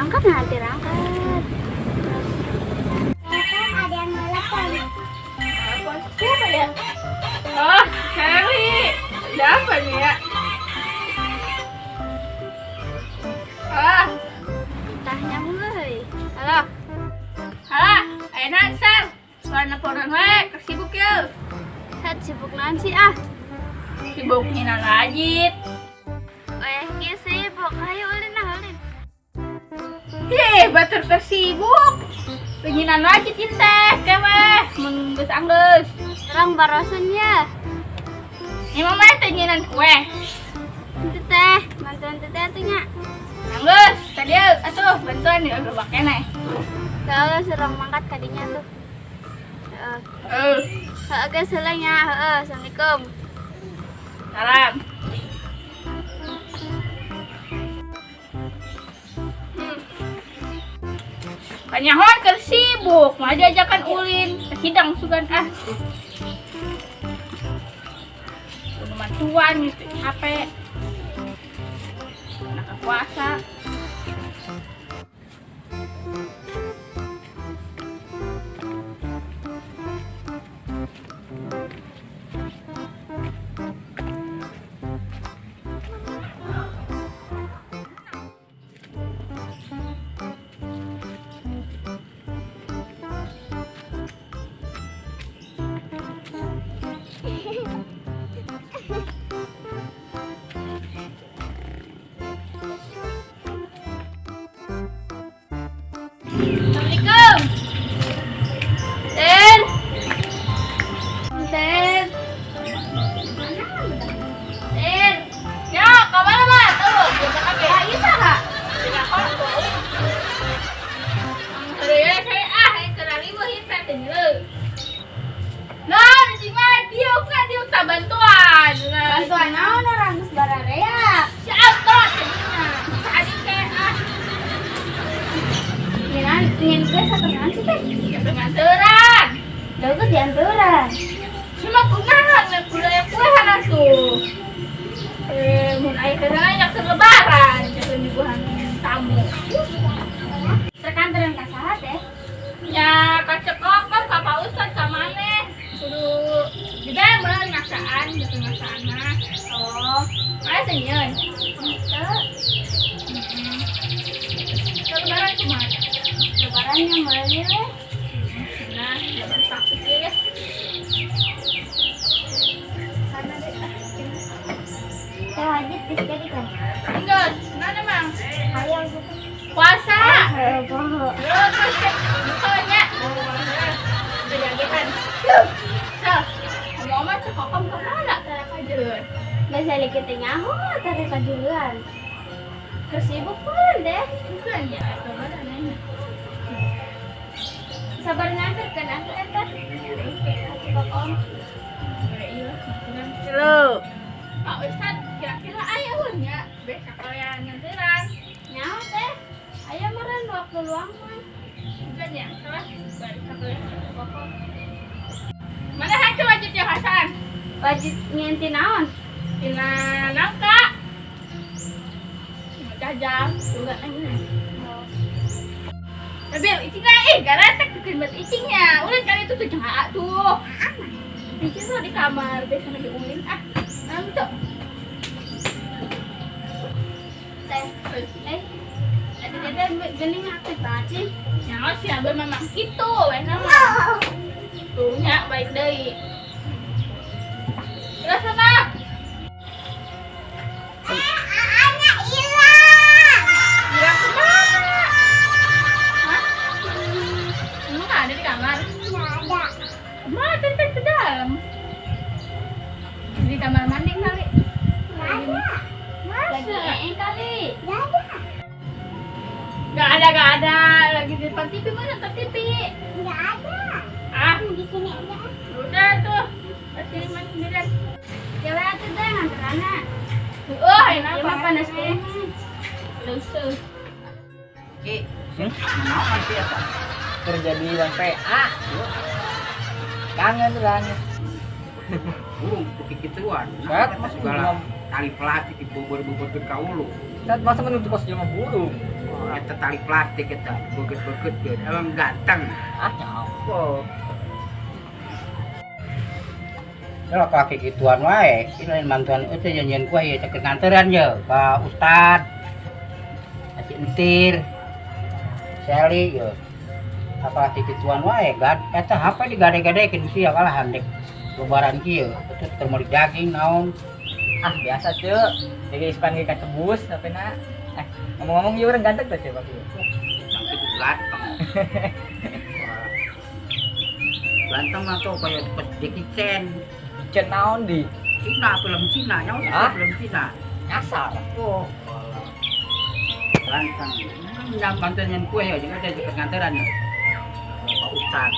Angkat nanti angkat. Telepon, ada yang nelpon. Telepon siapa ya? Oh, Sally. Ada apa nih ya? Ah, Tah nyambung euy. Halo. Halo, enak, Sel. Suara nelponan we, sibuk ya. Hat sibuk naon sih ah? Sibuk nyinan lajit. Eh, ge sibuk. Hayu ulin ah ulin. Hih, batur tersibuk. Nyinan lajit ieu teh, kewe, mun geus anggeus. Terang barosan ya. Emang mah teh nyinan kue. Itu teh, bantuan teh atuh nya. Anggeus, tadi atuh bantuan di gerobak keneh. Kalau serang mangkat kadinya tuh. Heeh. Eh, Heeh, geus heula nya. Heeh, assalamualaikum. Salam. Kanyahoan keur sibuk, mah diajakan ulin, hidang sugan ah. Kudu mantuan gitu, capek. Anak puasa. Assalamualaikum. Ten. Ten. Ten. Ya, kamana mah? Tuh, kita kage. Ah, ieu saha? Tidak kok. Heureuyeuh saya ah, yang keur riweuh ieu teh teh nyeuleuk. Nah, di mah diuk na diuk tak bantuan. Bantuan naon orang geus bararea. Si auto tadinya. Tadi teh ah, Nyinan nyin kue sakenaon sih teh? ya penganteran. Jauh tuh dianturan. Cuma kunaon we budaya kue hana tuh. Eh, mun aya heula nya keur lebaran, jangan nyuguhan tamu. Terkanteran ka saha teh? Ya, kacekok kan ka Pak Ustad ka maneh. Kudu didamel ngasaan, gitu ngasaan mah. Oh, Aya teh nyeun. henteu. Keur lebaran kumaha? Lebarannya meuli we. Nah, lebaran takut ya. Sana deh. Teh wajib geus jadi kan? Enggak, mana mang? Hayang gitu. Puasa. Heeh, poho. Terus cek bukanya. Udah. So, ngomong cek kokom kemana tara kajeun? Biasa kita nyaho tare kajuruan. Keur sibuk pun deh. Bukan ya, atau mana nanya? Sabar nganter kan atuh eta. Kokom. Halo. Pak Ustad, kira-kira aya heuh nya besok kalian nganteran. Nyaho teh. Aya meureun waktu luang mah. Bukan ya, salah. Bari sakalian kokom. Mana hacu wajib ya Hasan? Wajib ngenti naon? Tina nangka. Jajang, juga aja. Tapi icingnya, garatek bikin buat icingnya. Ulin kali itu tuh jangan tuh. Icing tuh di kamar, biasanya diulin. Ah, nanti. Teh. Eh, tadi teh geuning aktif banget sih. Nyawa sih abah memang gitu, weh nama. Tuh nya baik deui. Terus apa? Aanya hilang. Hilang kemana? Hah? Emang nggak ada di kamar? Nggak ada. Emang tadi ke dalam? Di kamar mandi kali. Nggak ada. Lagi Masa? ee kali. Nggak ada. Gak ada, gak ada. Lagi di depan TV, mana nonton TV? Nggak ada. Ah, Di sini aja. Udah tuh. Kasih main sendirian. Ya we atuh teh nganterana. Oh, ini Ieu apa? mah panas keneh. Lusuh. Ki, naon sih eta? Terjadi bang PA. Kangen urang. Burung kuki kituan. Set, Eta segala tali pelatih dibobor-boborkeun ka ulu. Saat masa menutup pas jelema burung. Eta tali plastik eta beukeut-beukeut emang ganteng. Ah, nyaho. Oh. Kalau kaki gituan wae, ini lain mantuan itu nyanyian kue ya cek nganteran ya ke Ustad, kasih entir, Seli ya, apa kaki gituan wae, gad, eta apa digade-gadekeun sih ya kalah handek lebaran kieu, itu keur meuli daging naon. Ah, biasa ceu. Jadi ispan ge katebus HP na. Ngomong-ngomong ieu urang ganteng teh ceu Pak. Ganteng itu ganteng. Ganteng mah tuh kayak Jackie Chan. Chan naon di? Cina, film Cina, nyawa film Cina. Nyasar. Oh. Ganteng. Kan bantuan kue ya, jangan ada nganteran ya. Pak Ustad.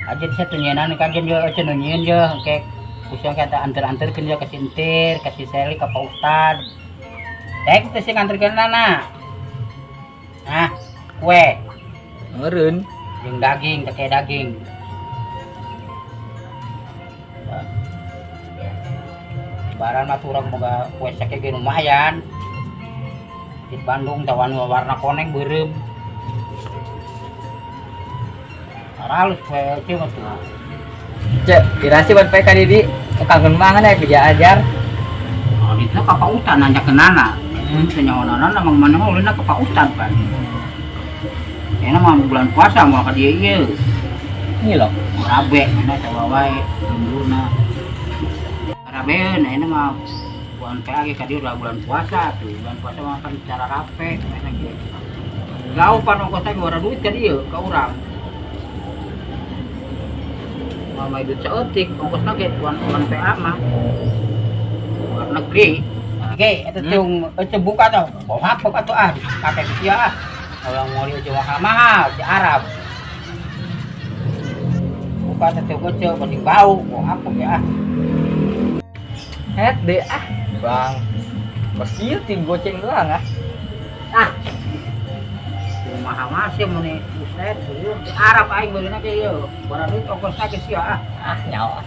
Aja satu nyenan kajen yo aja nyeun yo kayak usang kata anter-anterkeun yo ka si Entir, ka si Seli, ka Pak Ustad. Dek teh sing nganterkeun nana. Nah, kue. Meureun jeung daging, pakai daging. Lebaran mah urang boga kue sake ge lumayan. Di Bandung tawan warna koneng beureum. Halus kue ceu mah tuh. Cek, dirasi buat PK Didi, kangen mangan ya kerja ajar. Oh, itu ka Pak Ustad nanya ke nana. Teu nyaho nana mang mana mah ulina ke Pak Ustad kan. Enak mah bulan puasa mau ka dieu ieu. Ini loh. Rabe, enak coba wae lemburna. Rabe, nah ini mah bulan PA ge ka dieu udah bulan puasa tuh. Bulan puasa mah kan cara rape enak ge. Jauh pan ongkos teh geura duit ka dieu ka urang. Mama duit saeutik ongkosna ge bulan PA mah. Luar negeri. Oke, eta tiung eueuh buka tuh. Bau hapok atuh ah, pake sia ah. Kalau mau dia jual mahal di Arab. Buka teh kecil penting bau, bau hapok ya ah. Het deh ah, bang. Pasti tim goceng doang ah. Ah. Mahal masih mun buset di Arab aing beulina ge ieu. Barang duit ongkosna ge sia ah. Ah, nyawa.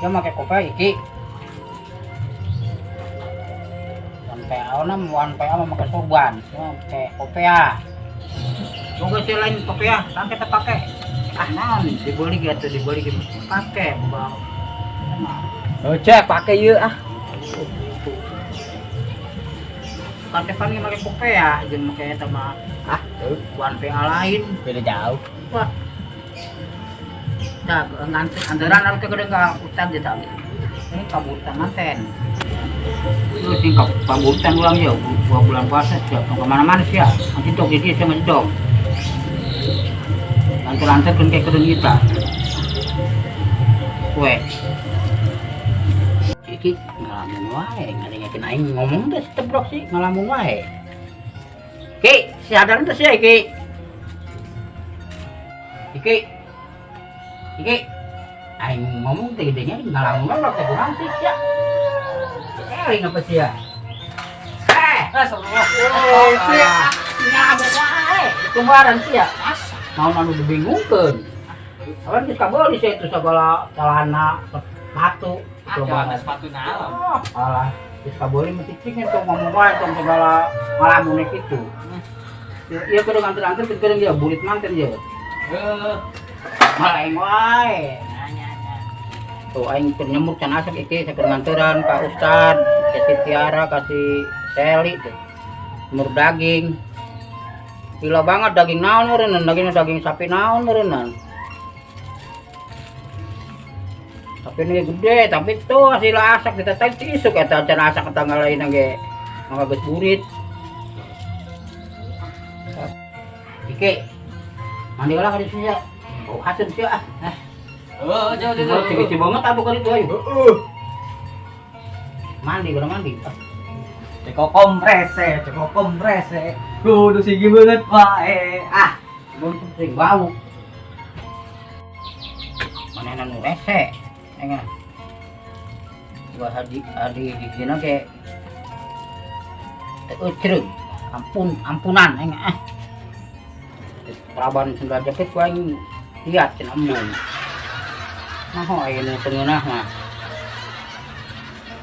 Ya make kopi iki. Wan PA na, wan PA mah make sorban, semua make kopea. Boga sih lain kopea, sampai terpakai. Ah, naon dibeli gitu, dibeli gitu. Pakai boga. Oh, cek pakai ieu ah. Kan ge make kopea, jeung make eta mah. Ah, tuh wan PA lain, beda jauh. Wah. Tah, nganteran harus ke gede ka Ustad ya tadi. Ini kabutan manten. Terus sing kabutan ulang ya, dua bulan puasa siap kemana-mana sih ya. Nanti dok jadi sama dok. Antar-antar kan kayak kedeng kita. Kue. Iki ngalamun wae, ngadengekeun aing ngomong teh tebrok sih ngalamun wae. Ki, sadar teh sih Ki. Iki. Iki. Aing ngomong teh gedenya ngalamun wae teh kurang sih sia. Eling apa sih ya? Astagfirullah. Oh, sia. Ngalamun wae, tumbaran sia. Mau anu dibingungkeun. Awan geus kabeuli sia itu segala celana, sepatu, celana sepatu naon. Oh, alah, geus kabeuli mah cicing eta ngomong wae tong segala ngalamun kitu. Ieu kudu nganter-anter keur dia burit manten ieu. Heuh. Maleng wae. Tuh aing keur nyemur can asek iki saker nganteran ka Ustad, kasih Tiara, kasih Seli tuh. Nyemur daging. Gila banget daging naon meureunnan, dagingnya daging sapi naon meureunnan. Sapi ini gede, tapi tuh hasil asak kita tadi isuk eta can asak tanggal lain ge. Maka geus burit. Iki. Mandi lah ka dieu sia. Oh, haseun sia ah. Heuh, jauh jauh. Cicing banget atuh ka ditu ayo. Heuh. Mandi, udah mandi. Cekokom rese, cekokom rese. Kudu sigi banget wae. Ah, buntu sing bau. Manehna nu rese. Engah. Gua hadi hadi gigina ge teu eucreug. Ampun, ampunan engah ah. Praban sendal jepit ku aing liat cenah embung. Nah, ho aya nu teu ngeunah mah.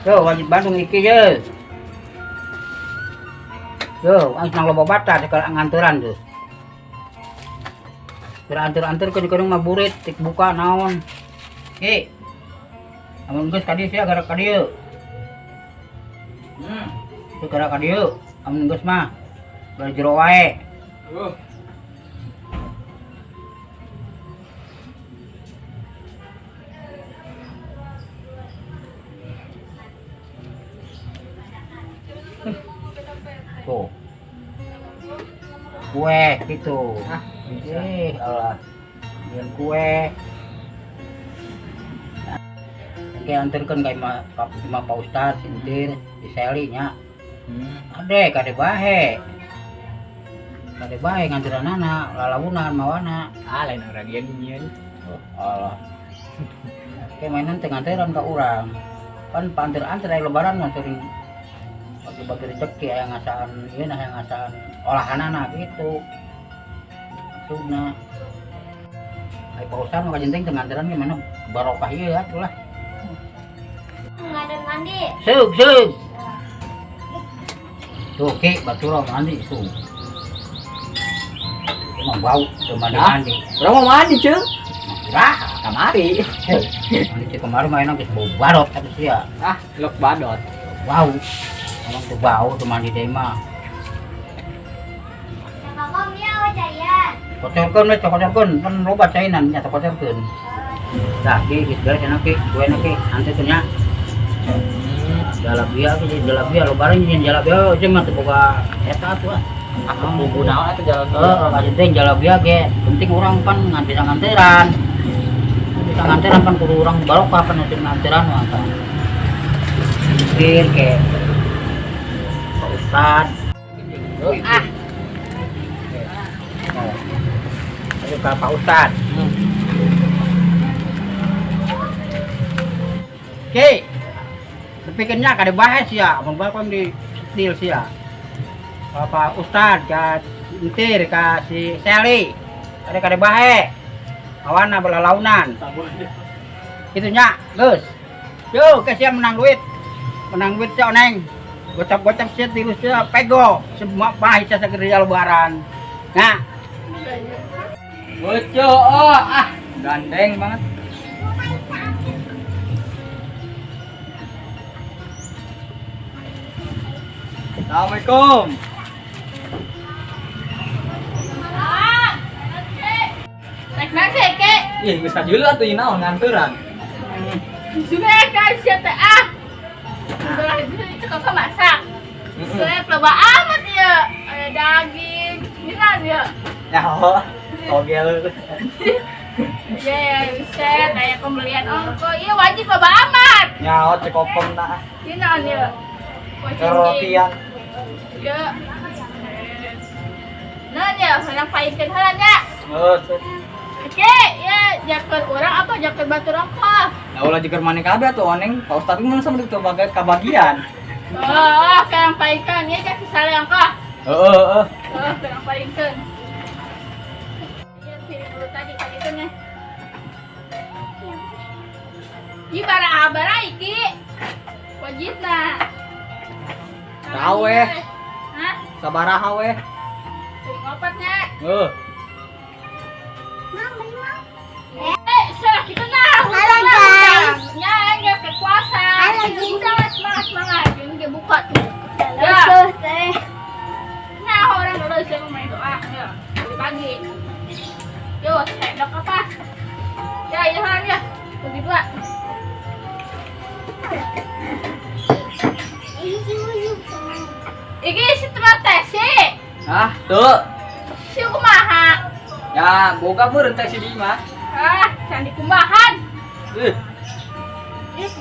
Yo wajib Bandung iki ye. Yo, ang nang loba bata di nganturan tuh. Kira antur-antur ke di maburit tik buka naon. Ki. Amun geus ka dieu sia gara ka dieu. Teu gara ka dieu, amun geus mah gara jero wae. Tuh. Kue gitu. Ah, bisa. Allah. Biar kue. Oke, anterkeun ka imah imah Pak Ustad sintir di seli nya. Ade kade bahe. Kade bahe nganteranana lalaunan mawana. Ah, lain orang gian nyieun. Oh, Allah. Oke, mainan teu nganteran ka urang. Kan panter-anter aya lebaran mah sering bagi-bagi rezeki aya ngasaan ieu nah aya ngasaan olahanana gitu. Maksudna ai Pak Ustad mah kajenteng teu nganteran gimana barokah ieu atuh lah. Nggak ada mandi. Seug seug. Tuh Ki, batur mandi tuh. Emang bau teu mandi-mandi. Urang mau mandi, Ceu. Lah, Kamari. mandi ceu kemarin mainan geus bau barot atuh sia. Ah, lok badot. Bau. Emang tuh bau tuh mandi deui mah. Kokom ya wajayan. Kocorkeun we, kocorkeun, kan loba cainan nya kocorkeun. Tah, Ki, geus beres cenah Ki, kuena Ki, anteun teh nya. Jalabia ge jalabia lebaran nyin jalabia jeung mah teu boga eta atuh ah. Aku bumbu naon atuh jalabia. Heeh, kajenting jalabia ge penting urang pan ngan bisa nganteran. Bisa nganteran pan kudu urang barokah pan teu nganteran mah tah. Pikir ke Pak Ustad. Ah. Ayo ke Pak Ustad. Oke. Dipikirnya kada bahas ya, mun bae kon di setil sia. Bapak Ustad ka entir ka si Seli. Kada kada bahe. Awana belalaunan. Kitu nya, geus. Yo, ke sia menang duit. Menang duit sia oneng. Gocap-gocap sia tilu sia pego. Semua bae sia sageria lebaran. Nah. Bocok, oh, ah, gandeng banget. Assalamualaikum. Rek nasi ke? Ih, geus kajeuleuh atuh ieu naon nganturan. Sudah kan sia teh ah. Sudah itu kok masak. Sudah loba amat ya. Ada daging, milan ya. Ya, oh. Togel. Ya, ya, buset, aya pembelian ongko. Iya wajib loba amat. Nyaot cekokom na. Ieu naon ieu? Kerotian. Ya. Naon ya, urang painkeun heula nya. Heeh. Oke, ya jaket urang apa jaket batur ongko? Lah ulah jeger maneh kabeh atuh oneng. Pak Ustad mun sama teu bagai kabagian. Oh, kerang painkeun ieu cek sale ongko. Heeh, heeh. Oh, kerang painkeun. Ya pilih dulu tadi tadi teh nya. Ieu bara abara iki. Wajibna. Tahu weh. Hah? Sabaraha weh? Piring opatnya. Heuh. Mang, beli mang. Salah kita nah. Halo, guys. Ya, enggak kekuasa. Halo, guys. Udah, semangat, semangat. Ini dia buka tuh. Lesuh teh. Nah, orang dulu saya mau main doa. Ya, pagi-pagi. Yo, sendok apa? Ya, ya, ya. Bagi dua. Iki si teh sih. Ah, tuh. Si kumaha? Ya, boga meureun teh si Bima. Ah, candi kumahan. Ih,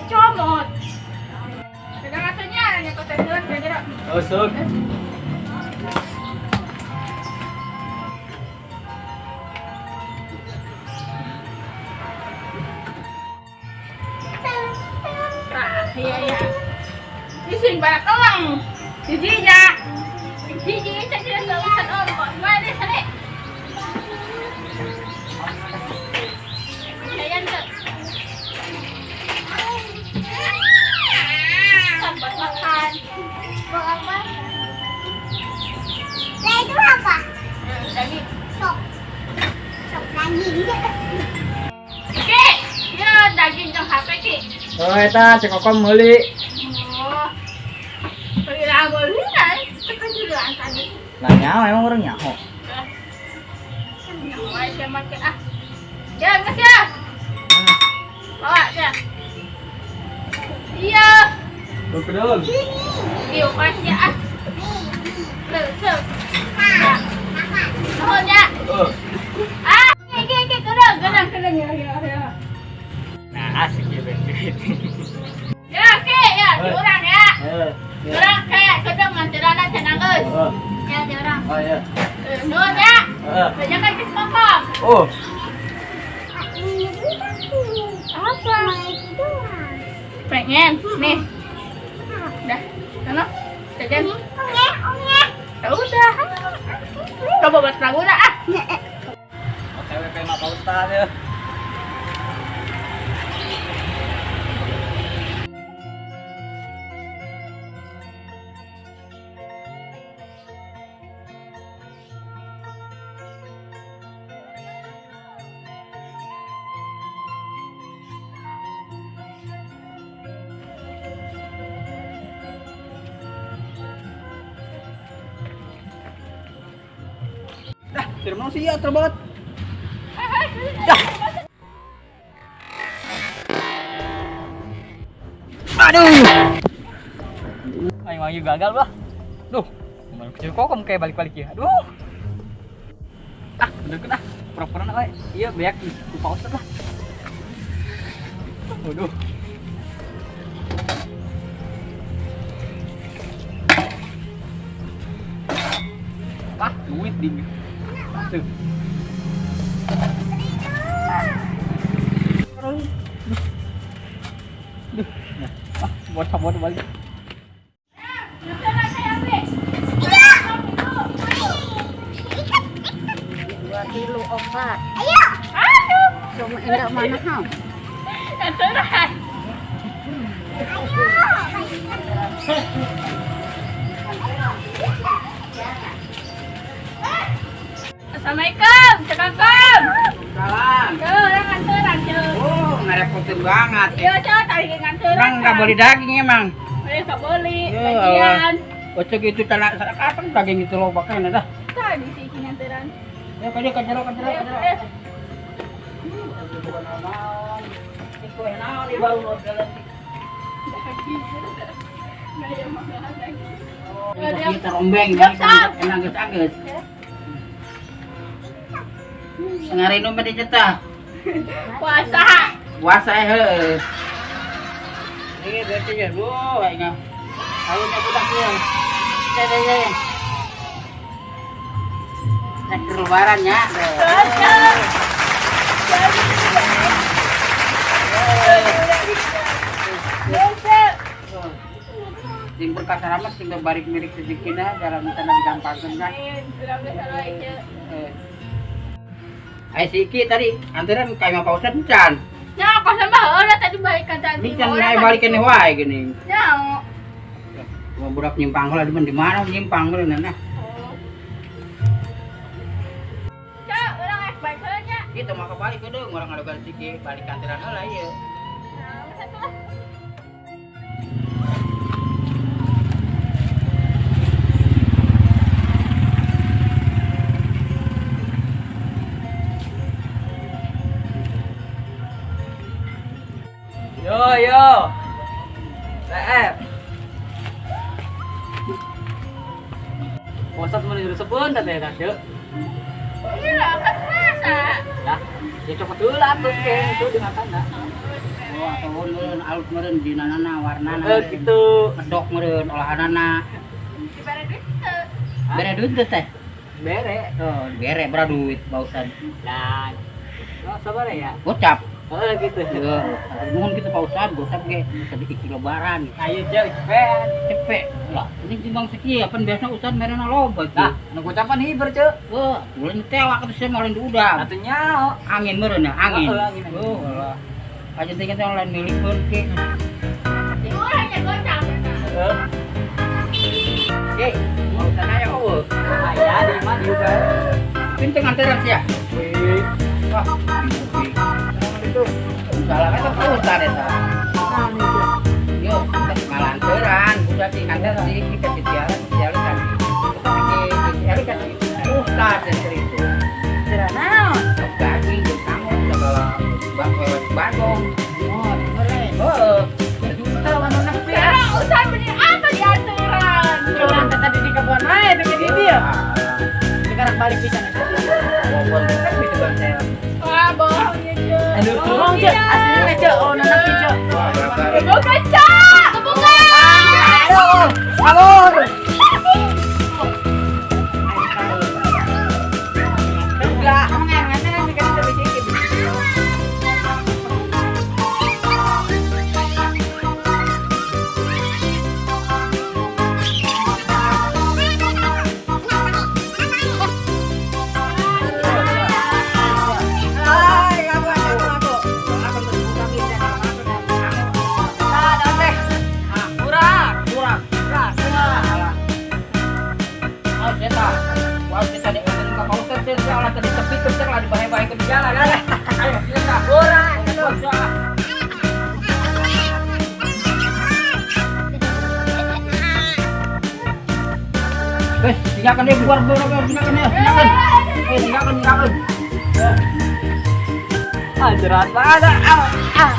comot. Sedang atunya nanya ke teh kira-kira. Oh, sok. Nah, iya iya. Ini sering banyak kelang. Hiji nya. Hiji cek tidak urusan ongkos. Mana deh, sare. Jayan tuh. Bukan. Lah itu apa? Daging. Sop. Sop daging. Ki, ya daging jeung HP Ki. Oh eta cek kokom meuli. Oh. Kira meuli kan? Tekan jualan tadi. Lah nyaho emang urang nyaho. Nyaho aja make ah. Ya, geus ya. Bawa ya. Iya. Betul. Iya, kasih ah. Tuh, tuh. Nuhun ya. Ah, iki iki kereng, kereng, kereng ya, ya, ya. Nah, asik ya duit. Ya, Ki, ya, diurang ya. Heeh. Urang ke kedeng nganterana cenah geus. Ya, diurang. Oh iya. Nuhun ya. Heeh. Banyak kan geus kokom. Oh. Apa? Pengen, nih. Dah, sana. Jajan. Oke, oke. Ya udah. Coba buat lagu dah ah. OTW ke Pak Ustad ya. Dah, firman sih ya terbanget. Dah. Aduh. Aing wangi gagal bah. Duh, kemarin kecil kokom kayak balik-balik ya. Aduh. Ah, bener kan ah. Pura-pura wae. Iya, beak ku Pak Ustad lah. Waduh. Ah, duit di. Tuh. Duh. Nah, ah, bocah-bocah balik. Dua kilo opat. Ayo. Aduh. Cuma enggak mana hau. Nganteran. Assalamualaikum, Cek Kokom. Salam. Tuh, orang nganteran, Cek. Oh, ngerepotin banget. Iya, Cek, tadi nganteran. Emang nggak boleh daging emang. Eh, nggak boleh. Ya, Bagian. Kocok itu tanah kapan daging itu lo pakai dah. Tadi sih nganteran. Ya, kajero, kajero, kajero, kajero. Eh, Kita rombeng, enak geus anggeus. Ngarinu mah dicetak. Puasa. Puasa heuh. Ini berarti ya, bu, aing. Ayeuna budak ieu. Teh teh teh. Rek lebaran nya. Sing berkah selamat sing barik mirik rezekina dalam tanah digampangkeun lah. Ai si Iki tadi anteran ka imah Pak Ustad encan. Ya, pas mah heula tadi balikan tadi. Encan naik balikan wae geuning. Ya. Mau budak nyimpang heula di mana nyimpang heula nah. Cak, urang rek balik heula nya. Kitu mah kebalik kedeung urang ngadogan si Iki balik anteran heula ieu. Nah, satu lah. Yo yo. TF. Ustad mau disuruh sepun tadi ya, Cek. Iya, kan puasa. Lah, ya copot dulu lah tuh ke itu dengan tanda. Oh, atuh meureun alus meureun dinanana warnana. Eh gitu. Medok meureun olahanana. Dibere duit teu. Bere duit teh teh. Bere. Oh, bere bra duit Pak Ustad. Lah. Oh, sabar ya. Gocap. Oh, gitu. Heeh. Nuhun kitu Pak Ustad, gocap ge sedikit lebaran. Ayo Cek, cepet. Cepet. Lah, ini timbang sekieu pan biasa Ustad merena loba Lah, tuh. nu gocapan hiber, Cek. Wah, ulin tewak atuh sia mah lain diudang. Atuh nyao. Angin meureun ya, angin. Heeh, angin. Oh, alah. Aja teh kita lain milik pun ke. Di urang nya gocap. Heeh. Dieu bae. Pintu nganteran sia. Wih, Wah, itu. Salah kan ka ustad eta. Nah, nih, Cek. Yo, tadi malanteran, udah di nganter di kita di jalan, di jalan kan. Tapi di jalan kan ustad dan cerita. Kira naon? Daging, jeung sangu, segala wewe bagong. Oh, boleh. Heeh. Juta anu nepi. Sekarang usaha beli apa di aturan? Urang teh tadi di kebun wae teh di dieu. Sekarang balik pisan eta. Wawon kan gitu kan saya. Wah, bohong ya, Cek. Aduh. Bohong, Cek. Aslinya, Cek. Oh, nepi, Cek. Wah, berapa? Kebuka, Cak. Kebuka. Aduh, kabur. Enggak, enggak, enggak, nanti kan kita bikin. Ay, aku aku aku. Ah, teh. Ah, kurang, kurang, kurang, kurang. Awas eta. Wah, kita di ka kauter teh salah tadi tepi teh lah dibahe-bahe ke jalan. Ayo, kita. Kurang. Wes, tinggalkan dia keluar keluar keluar tinggalkan dia, tinggalkan. Eh, tinggalkan, tinggalkan. Ah, jerat banget. Ah, ah.